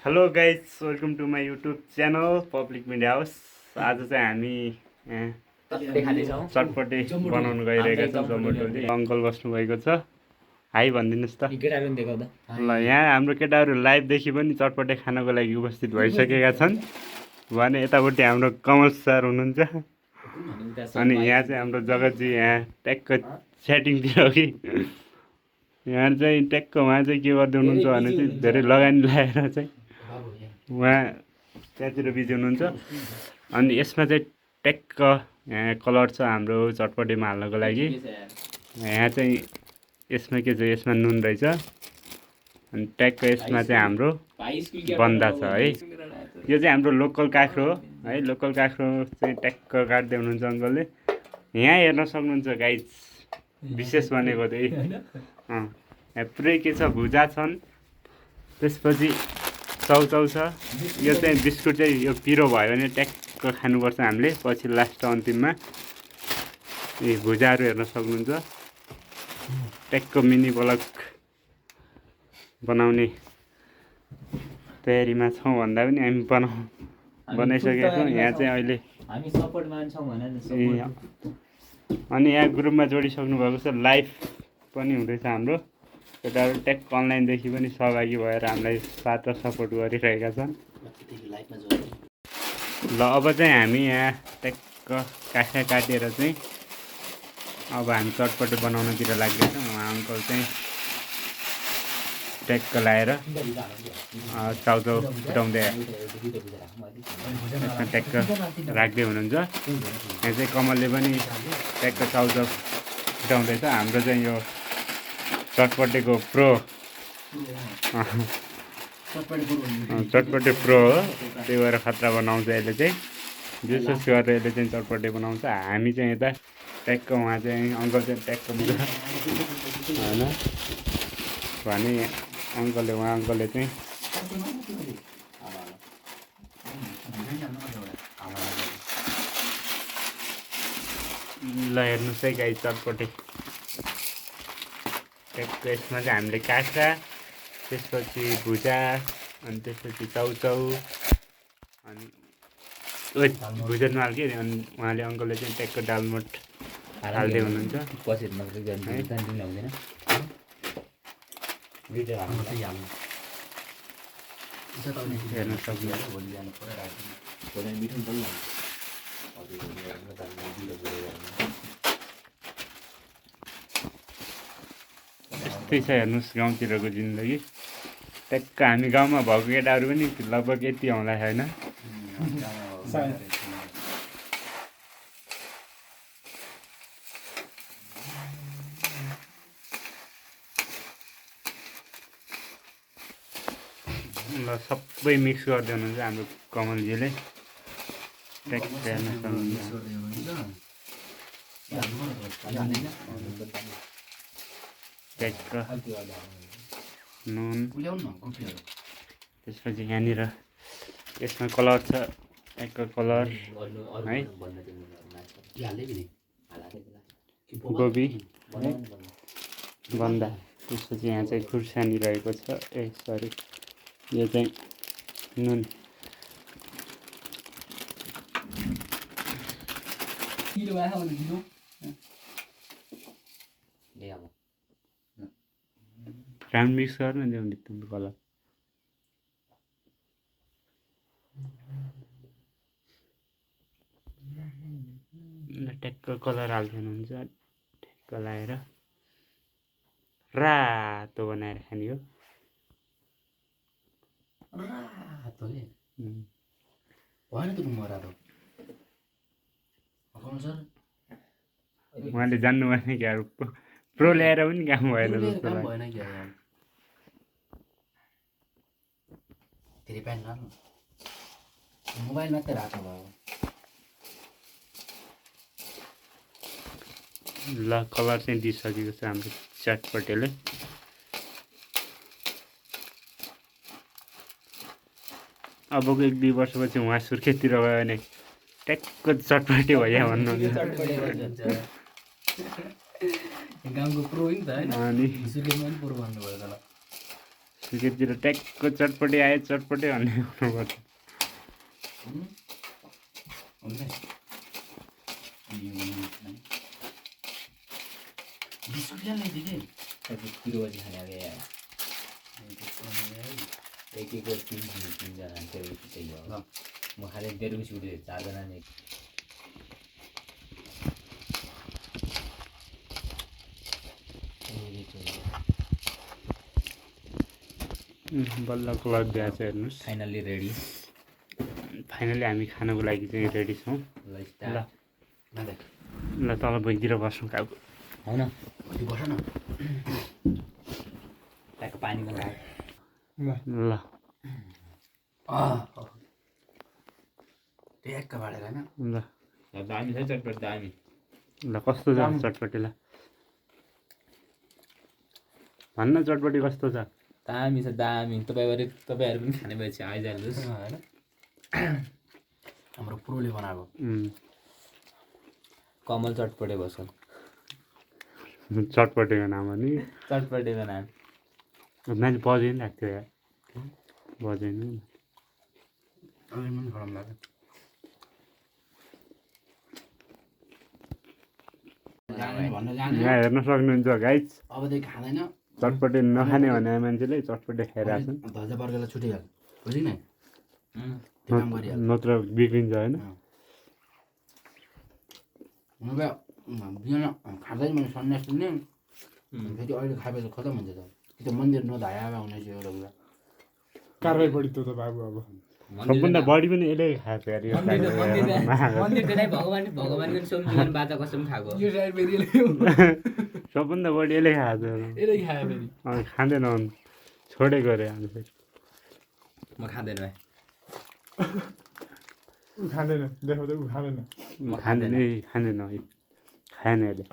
Hello guys, welcome to my YouTube channel public media house. आज चाहिँ हामी चटपटे बनाउनु गइरहेका छौँ। जमोटोले अङ्कल बस्नुभएको छ, हाई भनिदिनुहोस् त। ल, यहाँ हाम्रो केटाहरू लाइभदेखि पनि चटपटे खानको लागि उपस्थित भइसकेका छन् भने यतापट्टि हाम्रो कमल सर हुनुहुन्छ अनि यहाँ चाहिँ हाम्रो जगतजी यहाँ ट्याक्क सेटिङतिर हो कि यहाँ चाहिँ ट्याक्क उहाँ चाहिँ के गर्दै हुनुहुन्छ भने चाहिँ धेरै लगानी लगाएर चाहिँ उहाँ त्यहाँतिर बिजी हुनुहुन्छ। अनि यसमा चाहिँ ट्याक्क यहाँ कलर छ हाम्रो चटपटेमा हाल्नको लागि। यहाँ चाहिँ यसमा के छ, यसमा नुन रहेछ अनि ट्याक्क यसमा चाहिँ हाम्रो बन्दा छ है। यो चाहिँ हाम्रो लोकल काँक्रो हो है। लोकल काँक्रो चाहिँ ट्याक्क काट्दै हुनुहुन्छ अङ्कलले। यहाँ हेर्न सक्नुहुन्छ गाइज, विशेष भनेको चाहिँ यहाँ पुरै के छ, भुजा छन्, त्यसपछि चाउचाउ छ। यो चाहिँ बिस्कुट चाहिँ यो पिरो भयो भने ट्याक्क खानुपर्छ हामीले पछि लास्ट अन्तिममा। यी भुजाहरू हेर्न सक्नुहुन्छ। ट्याक्क मिनी ब्लक बनाउने तयारीमा छौँ भन्दा पनि हामी बनाइसकेका छौँ। यहाँ चाहिँ अहिले हामी सपोर्ट मान्छौँ भने अनि यहाँ ग्रुपमा जोडिसक्नु भएको छ। लाइभ पनि हुँदैछ हाम्रो केटाहरू ट्याक्क अनलाइनदेखि पनि सहभागी भएर हामीलाई साथ र सपोर्ट गरिरहेका छन्। ल, अब चाहिँ हामी यहाँ ट्याक्क काँक्रा काटेर चाहिँ अब हामी चटपटे बनाउनतिर लाग्दैछौँ। उहाँ अङ्कल चाहिँ ट्याक्क लाएर चाउचाउ फुटाउँदै यसमा ट्याक्क राख्दै हुनुहुन्छ। यहाँ चाहिँ कमलले पनि ट्याक्क चाउचाउ फुटाउँदैछ। हाम्रो चाहिँ यो चटपटेको प्रो चटपटे प्रो हो, त्यही भएर खतरा बनाउँछ यसले चाहिँ। जेसोस गरेर यसले चाहिँ चटपटे बनाउँछ। हामी चाहिँ यता ट्याक्क, उहाँ चाहिँ अङ्कल चाहिँ ट्याक्क हुन्छ होइन भने अङ्कलले, उहाँ अङ्कलले चाहिँ ल हेर्नुहोस् है गाई, चटपटे ट्याक्क यसमा चाहिँ हामीले काँक्रा, त्यसपछि भुजा, अनि त्यसपछि चाउचाउ, अनि भुजा नहाल्के अनि उहाँले अङ्कलले चाहिँ ट्याक्क दालमोट हाल्दै हुनुहुन्छ। हेर्न यस्तै छ हेर्नुहोस् गाउँतिरको जिन्दगी। ट्याक्क हामी गाउँमा भएको केटाहरू पनि लगभग यति आउँला होइन। ल, सबै मिक्स गर्दै हुनुहुन्छ हाम्रो कमलजीले। ट्याक्क हेर्न सक्नुहुन्छ। ट्याक्क नुन, त्यसपछि यहाँनिर यसमा कलर छ, ट्याक्क कलर है, गोबी है, बन्दा, त्यसपछि यहाँ चाहिँ खुर्सानी रहेको छ। सरी, यो चाहिँ नुन, राउन्ड मिक्स गर्न ल्याउने तिम्रो कलर। ट्याक्क कलर हाल्दै हुनुहुन्छ। ट्याक्क लाएर रातो बनाएर खाने हो। उहाँले जान्नु भएन क्या, प्रो ल्याएर पनि काम भएन जस्तो लाग्यो। मोबाइल मात्रै राख्नु भयो। ल, कलर चाहिँ दिइसकेको छ हाम्रो चटपटेले। अबको 1-2 वर्षपछि उहाँ सुर्खेततिर गयो भने ट्याक्क चटपटे भइया भन्नुहुन्छ। गाउँको प्रो नि त हैन, अनि सुर्खेतमा पनि प्रो भन्नुभयो त। क्रिकेटतिर ट्याक्क चटपटे आयो चटपटे भन्ने हुनुपर्छ। म खालि 1.5 रुपियाँ उठ्यो 4 जना नै बल्ल क्लब ब्याच हेर्नुहोस्। फाइनल्ली रेडी फाइनली हामी खानको लागि चाहिँ रेडी छौँ। ल स्टार्ट ल तल भुइँतिर बस्छौँ काबु। हो न बस न ट्याक्क पानी बनाए ल ट्याक्क बाडेर हैन ल दामी छ चटपट दामी ल कस्तो छ चटपटीलाई भन्न चटपटी कस्तो छ? दामी छ दामी तपाईँहरू पनि खाने भएपछि आइजानुहोस् हैन हाम्रो प्रोले बनाएको कमल चटपटे बस्छ चटपटेको नाम हो नि चटपटेको नाम मान्छे बजेन लाग्थ्यो यार बजेन यहाँ हेर्न सक्नुहुन्छ गाइज अबदेखि खाँदैन चटपटे नखाने भने मान्छेले चटपटे खाइरहेको धजा वर्गलाई छुटिहाल बुझि नै नत्र बिग्रिन्छ होइन। बिहान खाँदैन भने सन्यास लिने फेरि अहिले खाएपछि खतम हुन्छ त कि त मन्दिर नधाया हुने चाहिँ एउटा कुरा कारवाही बढी त बाबु अब सबभन्दा बढी पनि यसले खाएको यार यो सबभन्दा बढी यसले खाएको खाँदैन छोडेको अरे हामी म खाँदैन भाइ ऊ खाँदैन देखाउँदा ऊ खाँदैन खाँदैन खाँदैन है खाएन अहिले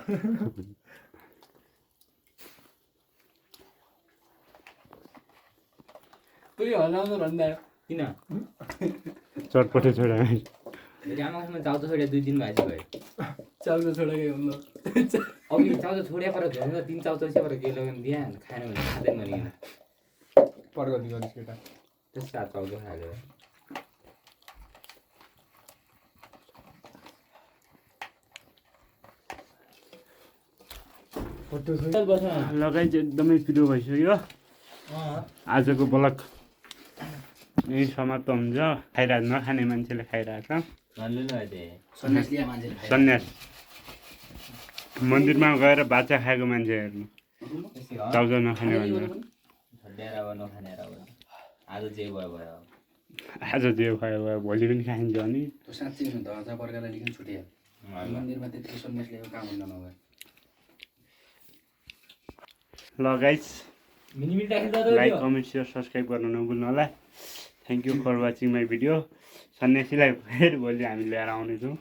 किन चटपटे छोडा आमासँग चाउचाउ छोड्या 2 दिन भएछ भाइ चाउचाउ छोडेकै हुन्न अघि चाउचाउ छोड्या पर झन् 3 चाउचाउ चाहिँ पर गेलो दिया खाएन भने खाँदैन मरिएन पर्गति गरिस् केटा त्यसका चाउचाउ खायो लगाइ चाहिँ एकदमै पिरो भइसक्यो आजको ब्लग यही समाप्त हुन्छ खाइरहेको नखाने मान्छेले खाइरहेको सन्यास लिया मान्छेले खायो सन्यास मन्दिरमा गएर बाचा खाएको मान्छे हेर्नु चाउचाउ नखाने भनेर आज जे भयो भयो आज जे खायो भयो भोलि पनि खाइन्छ अनि त्यो साँच्चै हुनु धजा वर्गलाई लिन छुटिहाल मन्दिरमा त्यति सन्यास लिएको काम हुन्न नभए ल गाइस मिनिमिट राखेर लाइक कमेन्ट सेयर सब्सक्राइब गर्न नभुल्नु होला। Thank you for watching my video. सन्यासीलाई फेरि भोलि हामी लिएर आउनेछौँ।